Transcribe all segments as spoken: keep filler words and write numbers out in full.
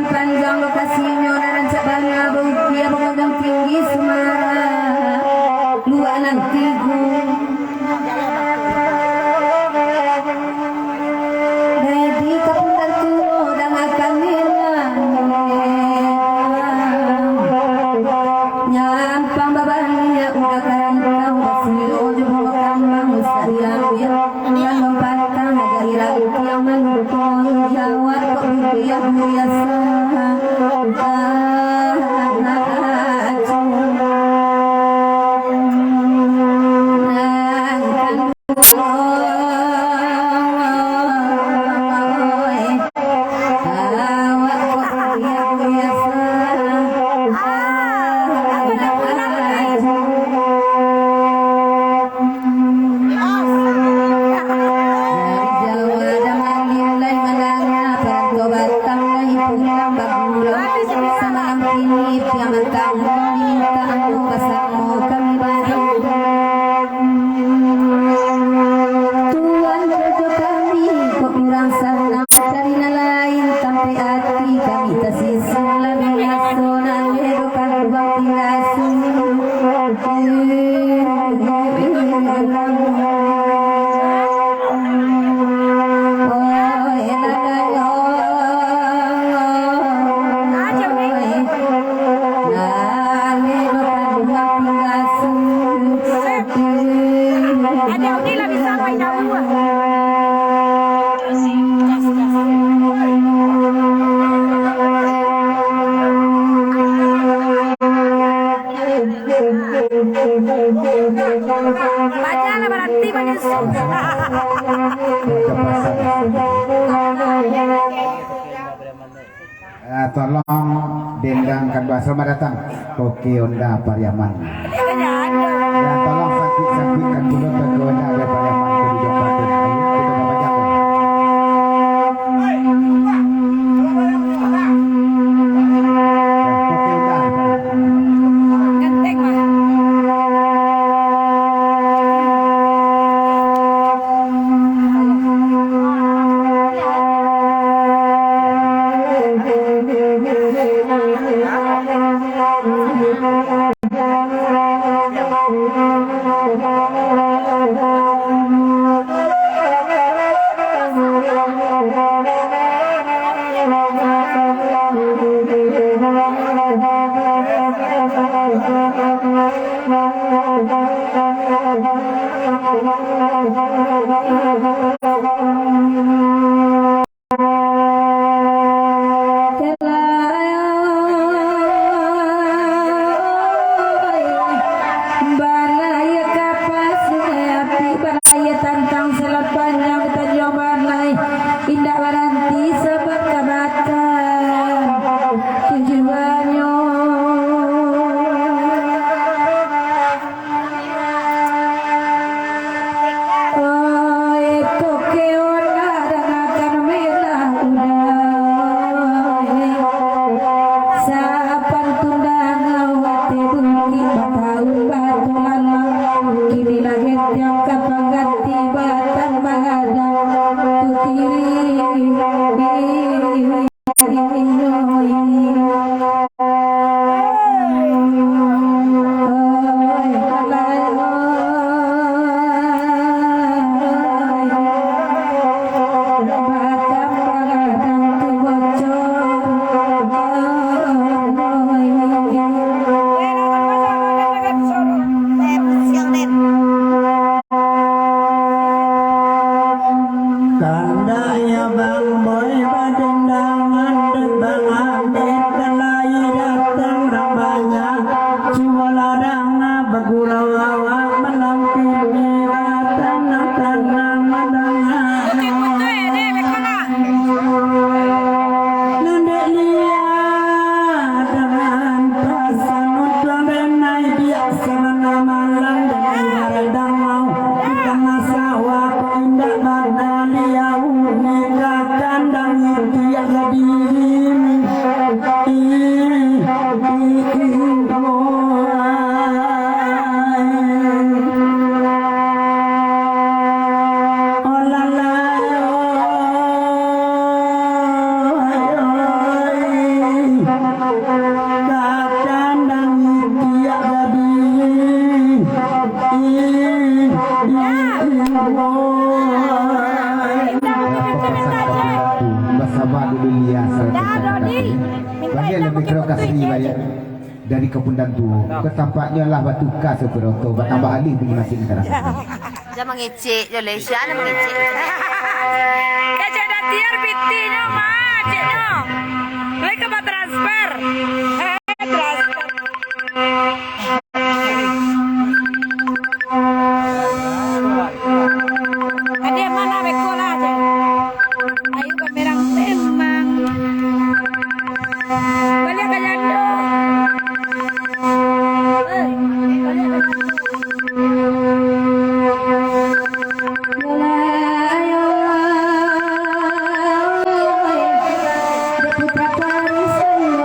Panjang lokasinyo, nan rancak bana baukia, bagodang tinggi sumara, luak nan tigo. Dai di kapun tuo danga kamirang, nyampang babaliak uda karantau, basilo jo bungo kamang usah diambiak. Urang lompatan hajari rangkiang, manumpang jawab kok rupiah biasa. Ah, ah, ah, ah, ah. Dari Jawa dan Bali mulai mandanga, parantau Batam lai pulang bagurau. Samalam kini piaman tamu, diminta ambo basamo kami baru. Tuan jodoh kami, kok kurang sanang, cari nan lain, sampai ati kami tasisih, labiah raso nan ledo kan uang tinggal sini. Bajalah baranti manyusu. Ah, tolong dendangkan doa selamat datang. Oke, Honda Pariaman. Ya, tolong sangkuik-sangkuikkan dulu ke Honda Pariaman ke Bujang Batu. Ayo, kita bawa jalan. Ya, oke, Honda. Ganteng, Mas. Baliak lah mikro kasih baliak dari Kapundan Tuo. Ko tampaknyo lah batuka supir oto, batambah alih bunyi masin karaso. Jan mangecek jo lai, sia nan mangecek. Kecek dah tiar pitinyo, Mak, ceknyo. Lai ka batransfer. Hei, transfer. Ade mana beko lah, cek. Ayu kamerang memang. Baliak ka jando. Eh, baliak ka jando. Putra Paris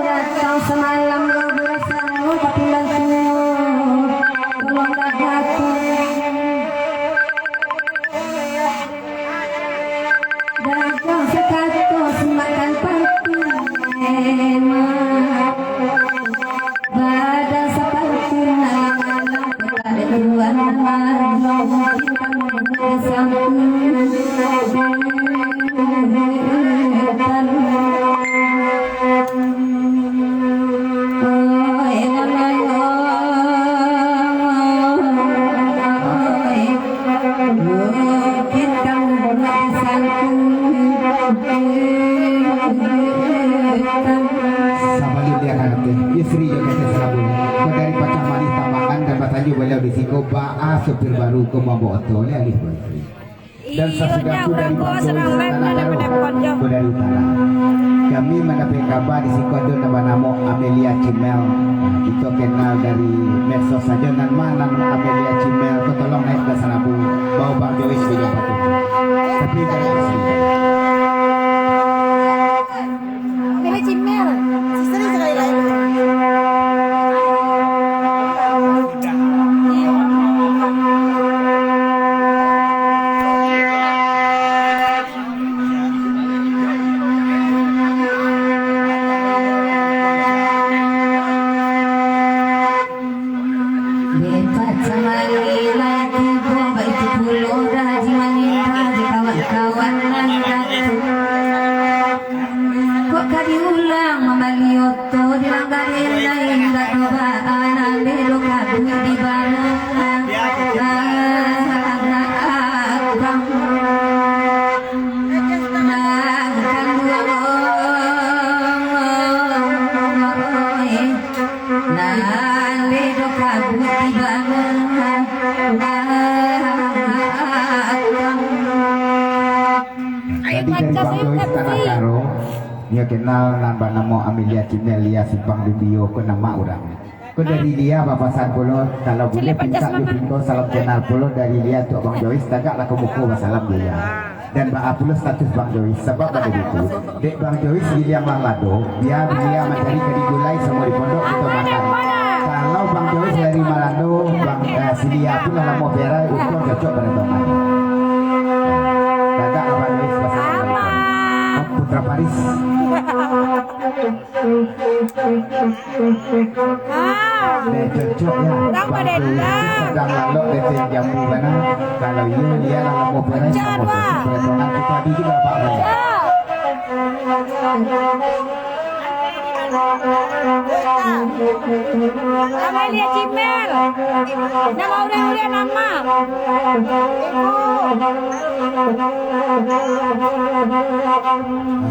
datang samalam, tapi mantu tolong datang. Dagang sakato simakan patu emak. Badan sapatu alang-alang, tak ada tuan alang, kita menunggu sangkutan. Oi, oi, oi. Sabalun dia ka ateh, istri jo kecek salabun. Ko dari Pacah Manih Tabakan dan batanyo baliau di siko, baa supir baru ko mambao oto, alih-alih baru. Dan sasudah tu dari Pacah Manih Tabakan, ko dari utara. Kami mandapek kaba di siko ado nan banamo Amelia Cimel. Nah, kito kenal dari medsos sajo, nan ma nan Amelia Cimel ko, tolong naiak ka sarabu, bao Bang Jois bajampa tu. Tapi jangan asli. Amelia Cimel, siseri sakali lai. Dek Pacah Manih lah tibo, baitu pulo Raji Manih, Raji kawan-kawan nan datu. Kok ka diulang mambali oto, dilanggar lai indak tobakan, ambiak lo kabuik di bana. Nah, kanduang, oi. Nan bedo kabuik di bana. Jadi dari Bang Jois Tanah Karo, nyo kenal nan banamo Amelia Cimel, Lia Simpang Dumbio, ko nama urang. Ko dari Lia bapasan pulo, kalau buliah pintak dipinto salam kenal pulo dari Lia untuak Bang Jois, tagaklah ka muko basalam jo Lia. Dan baa pulo status Bang Jois, sabab bak itu, dek Bang Jois giliang lah lado, bia Lia mancari kari gulai samo di pondok kito makan. Kalau Bang Jois lari malando, Bang, eh, si Lia pun lah lamo berai, untuang cocok barantongan. Tagaklah Bang Jois basalam. Putra Paris. Ah. Deh, cocok ya. Urang Bang Jois tu sadang lalok di ateh jambu bana. Kalau iyo, Lia lah lamo berai samo cocok barantongan, kito adu juo, Pak. Cocok. Amelia Cimel. Nama urang-urang nama.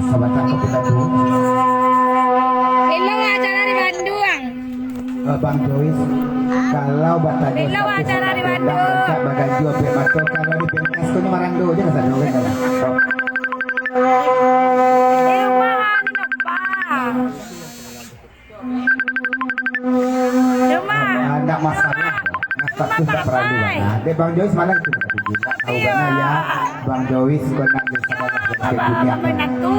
Sabanta ka Pulau Dua. Elok acara di Bandung. Eh, Bang Jois, kalau batanyo Elok acara di Bandung. Rancak baganjua pek mato, kalau di pentas tu marando je lah sado kan. Di rumah, di rumah. Cuma. Ah, ndak masalah. Nah, status ndak paralu lah. Nah, dek Bang Jois malah itu. Ndak tahu bana ya. Bang Jois ko nan di sabalah. Abang, abang tu.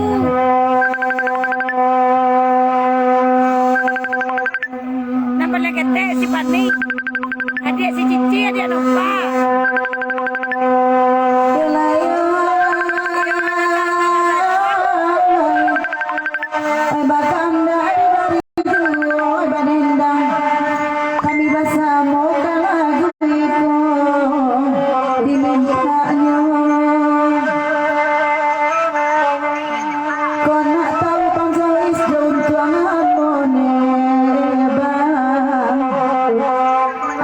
Nan paling ketek si Pani. Adiak si Cici, adiak Nova. Bakam dari Juo badendang, kami basamo ka lagu iko dimintaknyo. Kok nak tahu Bang Jois jo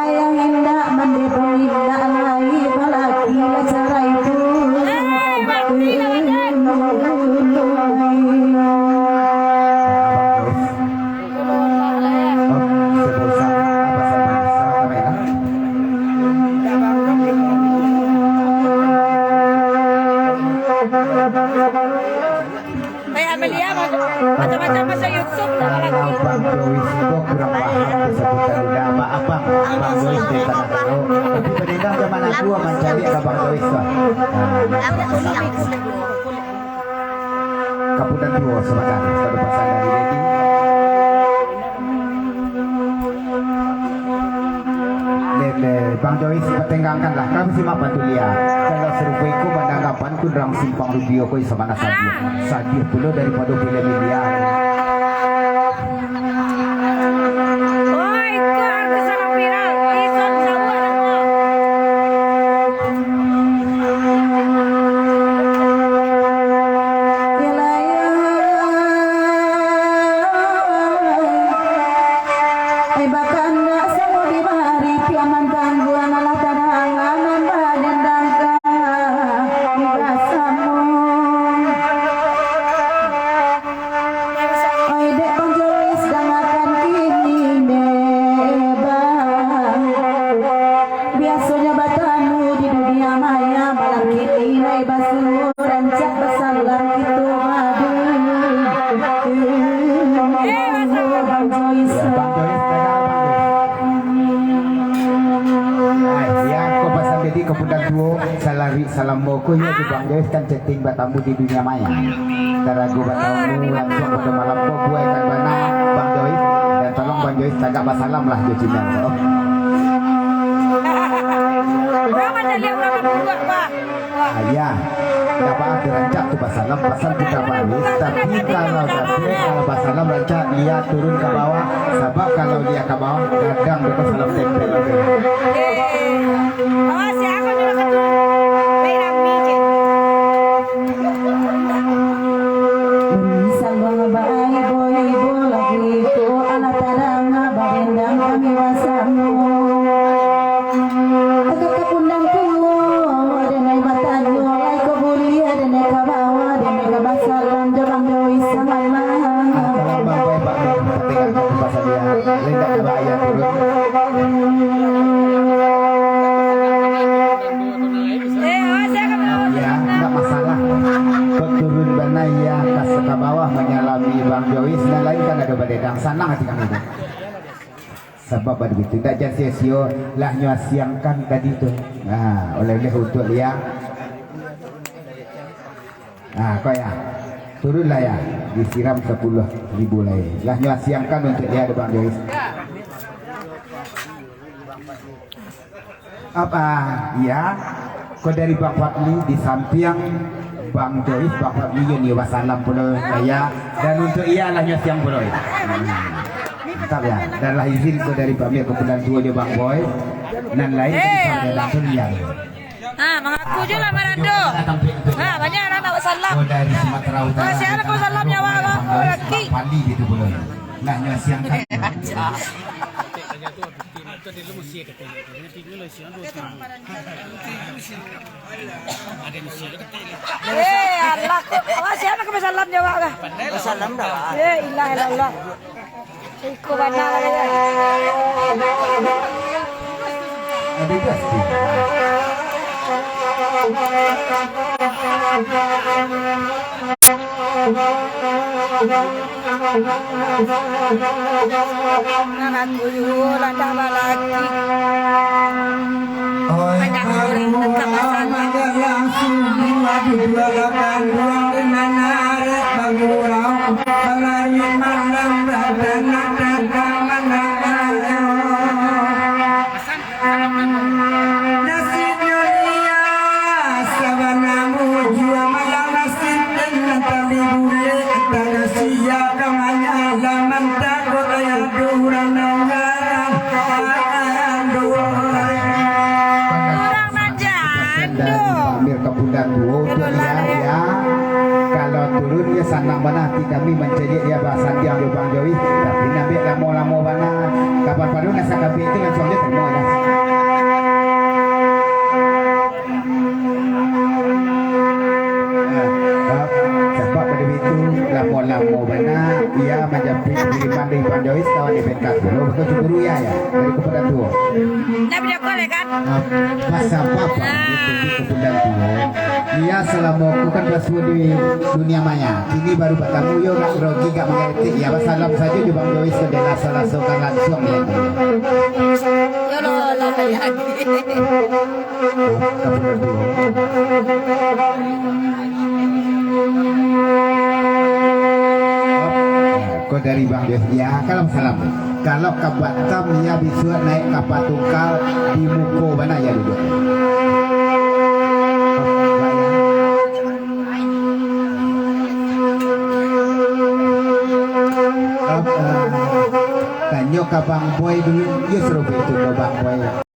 Ayah indak mandeh pun indak lai, balaki lah carai tu. Kayak Amelia, macam-macam pasal YouTube, tak ada lagi. Kalau Bang Jois tu kurang paham tu sebutan udah apa abang, Bang Jois di tanah Karo. Tapi pendengar zaman aku mancari ke Bang Jois tu. Kapunan duo sebentar, pada pasal dari Dedi. Lele, Bang Jois, patenggangkanlah. Kami simak pantun Lia. Kalau sarupo iko mandanga pantun urang Simpang Rubio ko, sabana sadiah. Sadiah pulo daripado filem Lia. Oi, ko artis anak viral. Ison Jawa. Ai bakandak samo dibari, piaman tangguang alah tadangan nan badendang ka basamo. Oi dek Bang Jois, dangakan kini dek Bang. Biasonyo batamu di dunia maya, malam kini lai basuo rancak basalam kito badu. Bang Jois. Ya, Bang Jois, tengah, Bang Jois. Ai, ya, ko pasang jadi kapunan duo, salari salamo ko, ya, di Bang Jois kan chatting batamu di dunia maya. Tarago batamu langsung pada malam ko, buaikan bana Bang Jois, dan tolong Bang Jois tagak basalam lah jo Cina. Urang banyak liek urang nak buat, Pak. Ah, ya. Dapek rancak tu basalam, pasal tu dah baris. Tapi kalau dapek, kalau basalam rancak, Lia turun ka bawah. Sabab kalau Lia ka bawah, gadang dapek salam tempel. Eh, awas ya, aku juga ketu-, baik rami, cek. Uni sambang baibo-ibo lagi ko, alah tadanga badendang kami basamo. Agak ka kundang tuo, denai batanyo, lai ko buliah, denai ka bawah, denai ka basalam, jo Bang Doi samalam. Ah, tolong Bang Boy, Bang Boy, patinggakan tu pasal dia. Lendak ka bawah, turun. Eh, awas ya, ka bawah. Ya, ndak masalah. Kok turun bana, ya, ka, ka bawah manyalami Bang Jois, nan lain kan ado badendang. Sanang hati kami tu. Sabab ado itu, ndak jan sio-sio lah nyo asiangkan tadi tu. Nah, oleh-oleh untuak Lia. Nah, kau ya. Turunlah ya. Disiram sapuluah ribu lai. Lah nyo asiangkan untuak Lia, ado Bang Jois. Apa? Iya. Ko dari Bang Fadli, di sampiang Bang Jois, Bang Fadli yo nio basalam pulo, ya. Dan untuak iya lah nyo siang pulo. Hmm. Mantap ya. Dan lah izin ko dari pamik kapunan tuo jo Bang Boy. Nan lain tadi sampai lah tu liang. Ha, mangaku jo lah marando. Ha, banyak urang nak basalam. Ko dari Sumatera Utara. Ha, siapa nak basalam nyawa ko? Bang Jois, Bang Fadli gitu pulo. Lah nyo siang kan. Eh, alah, kok. Awas, siapa nak salam jawab kah? Salam dah. Eh, ilah, ilah, ilah. Iko bana lah, ya. Ada gas tu. Anak tuyul lah dah balaki. Banyak kuring dekat pasar. Nasibnyo Lia sabana mujua malah nasib nan tadi bulek, tanah sia ka manyalaman takut ayah durang nonggaran. Urang nan jando. Ambil kapunan duo tu, ya, ya. Kalau turun, ya, sanang bana hati Kami mancaliak dia basandiang jo Bang Jois, tapi ndak lamo-lamo bana. Kapan pado nan sakabek tu langsuang jo tarimo dah. Nah, sabab pado itu lamo-lamo bana, ia manjapuik kiriman dari Bang Jois, kawan di pengkat dulu, bukan cemburu ia, ya, dari kumpulan tuo. Ndak video call ya kan? Nah, pasal apa, Bang? Itu di kumpulan tuo. Iya, salamo ko kan basuo di dunia maya. Kini baru batamu, yo, gak grogi, gak manggaretek. Iya, basalam sajo jo Bang Jois, ka dalaso-laso ka langsuang, yo. Yo, lo, lo, lo, lo. Ko dari Bang Jois. Iya, kalau salam. Kalau ka Batam, iyo bisuak naiak kapa tungkal di muko bana iyo duduak. Tanyo ka Bang Boy dulu, iyo sarupo itu ka Bang Boy.